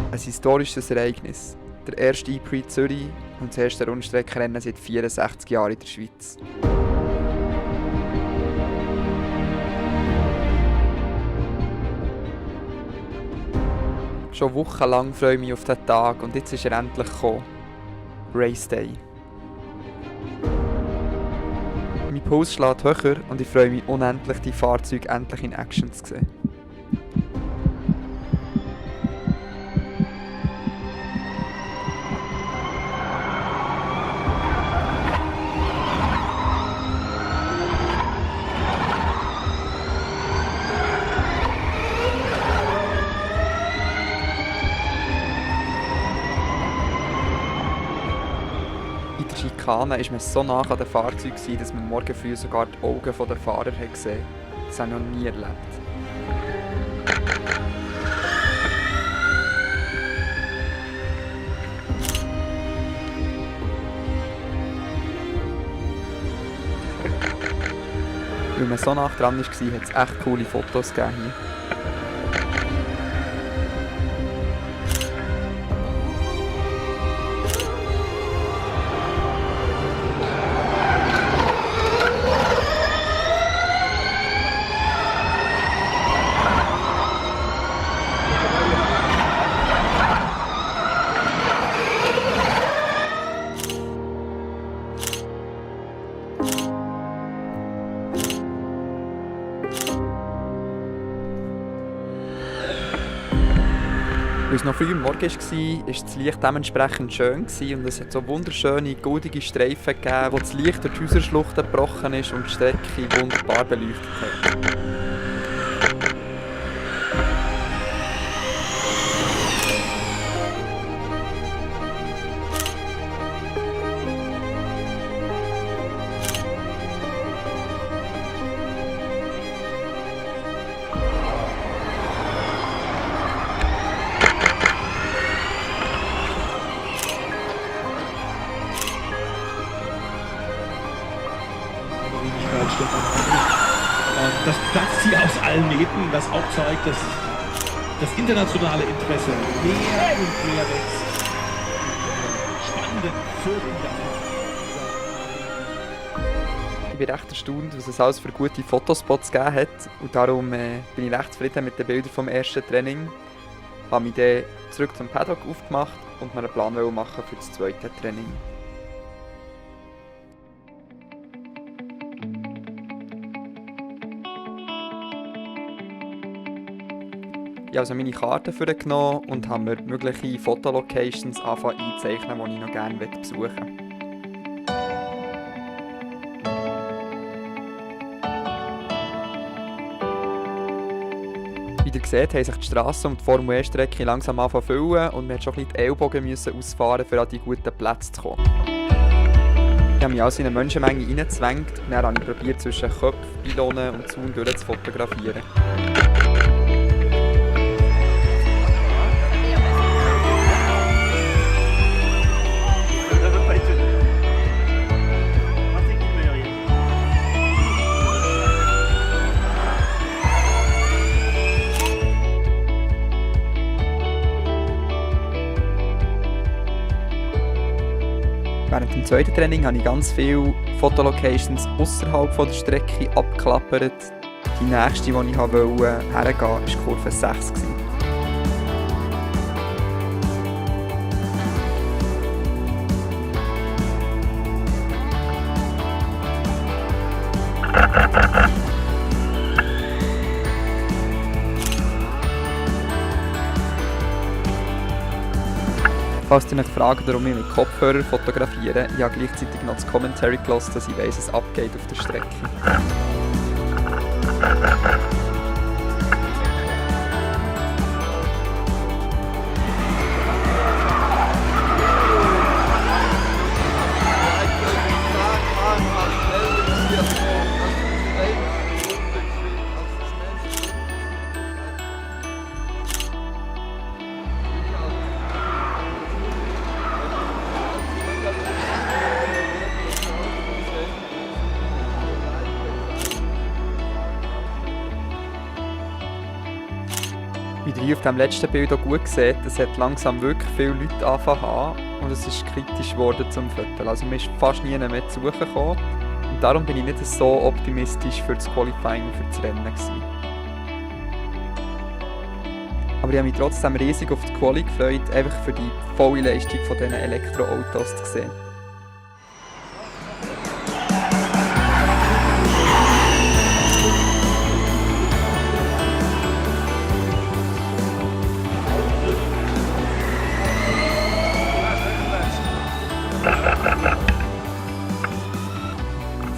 Ein historisches Ereignis. Der erste E-Prix Zürich und das erste Rundstreckenrennen seit 64 Jahren in der Schweiz. Schon wochenlang freue ich mich auf diesen Tag und jetzt ist er endlich gekommen. Race Day. Mein Puls schlägt höher und ich freue mich unendlich, die Fahrzeuge endlich in Action zu sehen. In der Schikane war man so nah an den Fahrzeugen, dass man morgen früh sogar die Augen der Fahrer gesehen hat. Das habe ich noch nie erlebt. Weil man so nah dran war, hat es echt coole Fotos gegeben hier. Weil es noch früh am Morgen war, war das Licht dementsprechend schön und es hat so wunderschöne, goldige Streifen gegeben, wo das Licht durch die Häuserschluchten gebrochen ist und die Strecke wunderbar beleuchtet hat. Das platzt hier aus allen Nähten, was auch zeigt, dass das internationale Interesse mehr und mehr wächst. Spannende Vierteljahr. Ich bin recht erstaunt, was es alles für gute Fotospots gegeben hat. Und darum bin ich recht zufrieden mit den Bildern vom ersten Training. Ich habe mich dann zurück zum Paddock aufgemacht und mir einen Plan machen für das zweite Training. Ich habe also meine Karte vorgenommen und habe mir mögliche Fotolocations einzeichnen, die ich noch gerne besuchen möchte. Wie ihr seht, haben sich die Strassen und die Formel-E-Strecke langsam angefangen zu füllen und wir mussten schon ein bisschen die Ellbogen ausfahren, um an die guten Plätze zu kommen. Ich habe mich also in eine Menschenmenge reingezwängt und dann habe ich probiert, zwischen Köpfen, Pylonen und Zaun durch zu fotografieren. Während dem zweiten Training habe ich ganz viele Fotolocations außerhalb der Strecke abgeklappert. Die nächste, die ich hergehen wollte, war Kurve 6. Falls ihr euch fragt, warum ich mit Kopfhörer fotografiere, ich habe gleichzeitig noch das Commentary gehört, dass ich weiss, was abgeht auf der Strecke. Wie auf dem letzten Bild auch gut sieht, es hat langsam wirklich viele Leute angefangen zu haben und es ist kritisch geworden zum Foto. Also man ist fast nie mehr zu suchen gekommen und darum bin ich nicht so optimistisch für das Qualifying und für das Rennen gewesen. Aber ich habe mich trotzdem riesig auf die Quali gefreut, einfach für die volle Leistung von diesen Elektroautos zu sehen.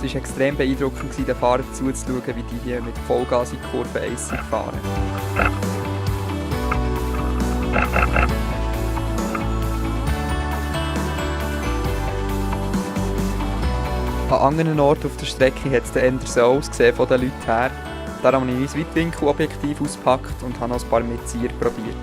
Es war extrem beeindruckend, den Fahrern zuzuschauen, wie die hier mit Vollgas in Kurve 1 fahren. An anderen Orten auf der Strecke hat es dann eher so ausgesehen von den Leuten her. Darum habe ich mein Weitwinkelobjektiv ausgepackt und habe noch ein paar Mitzieher probiert.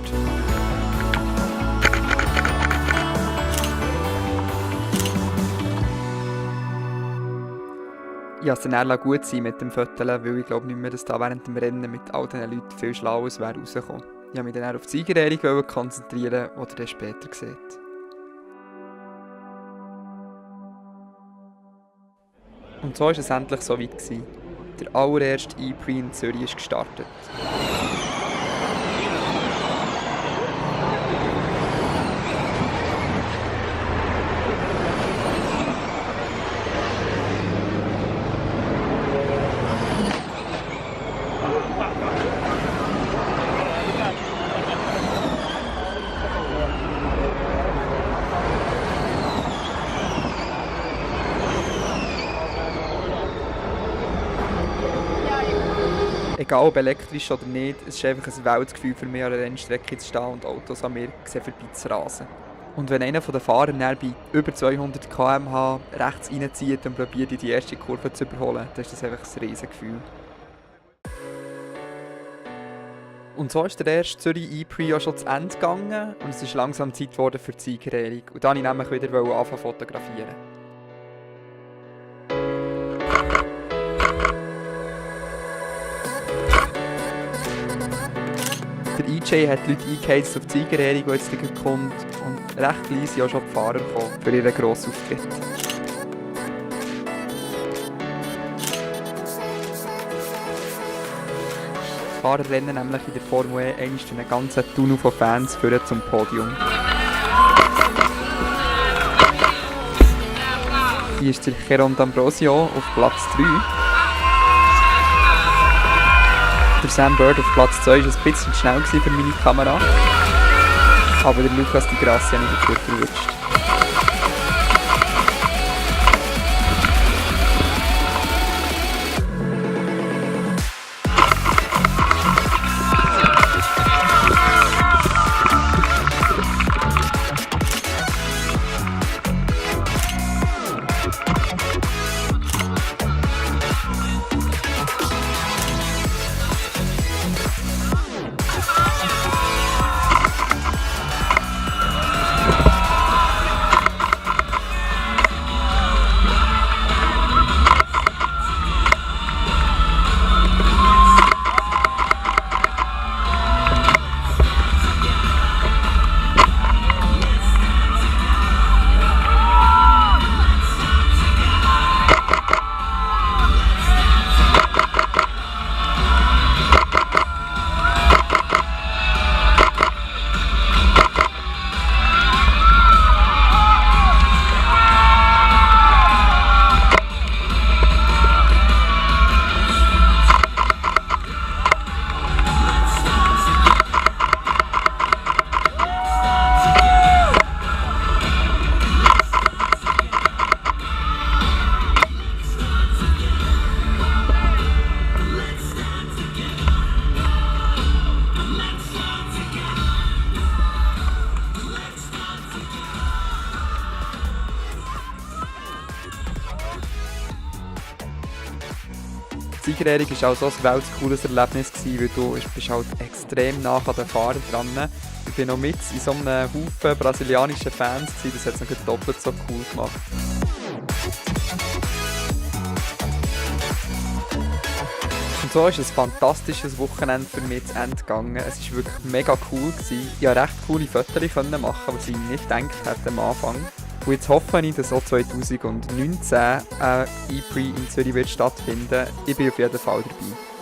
Ich lasse es dann gut sein mit dem Foteln, weil ich glaube nicht mehr, dass da während dem Rennen mit all diesen Leuten viel Schlaues wäre rausgekommen. Ich wollte mich dann auf die Siegerehrung konzentrieren, die ihr dann später seht. Und so war es endlich so weit gewesen. Der allererste E-Prix in Zürich ist gestartet. Egal ob elektrisch oder nicht, es ist einfach ein Weltgefühl für mich, an der Rennstrecke zu stehen und Autos an mir vorbeizurasen. Und wenn einer der Fahrer bei über 200 km/h rechts reinzieht und probiert, die erste Kurve zu überholen, dann ist das einfach ein riesiges Gefühl. Und so ist der erste Zürich E-Prix auch schon zu Ende gegangen und es ist langsam Zeit geworden für die Siegerehrung. Und dann wollte ich nämlich wieder anfangen zu fotografieren. Der EJ hat die Leute eingeheizt auf die Siegerehrung, die jetzt gleich kommt, und recht leise sind auch schon die Fahrer gekommen für ihren grossen Auftritt. Die Fahrer rennen nämlich in der Formel E einmal durch einen ganzen Tunnel von Fans führen zum Podium. Hier ist der Geron D'Ambrosio auf Platz 3. Der Sam Bird auf Platz 2 war ein bisschen schnell für meine Kamera. Aber der Lucas Di Grassi hat mich gut verwünscht. Die Siegerehrung war auch so ein welches cooles Erlebnis, weil du bist halt extrem nah an den Fahrern dran. Ich war noch mit in so einem Haufen brasilianischen Fans, das hat es noch doppelt so cool gemacht. Und so ist ein fantastisches Wochenende für mich zu Ende gegangen. Es war wirklich mega cool gewesen. Ich konnte recht coole Fotos machen, was ich nicht gedacht hätte am Anfang. Und jetzt hoffe ich, dass auch 2019 ein E-Prix in Zürich wird stattfinden. Ich bin auf jeden Fall dabei.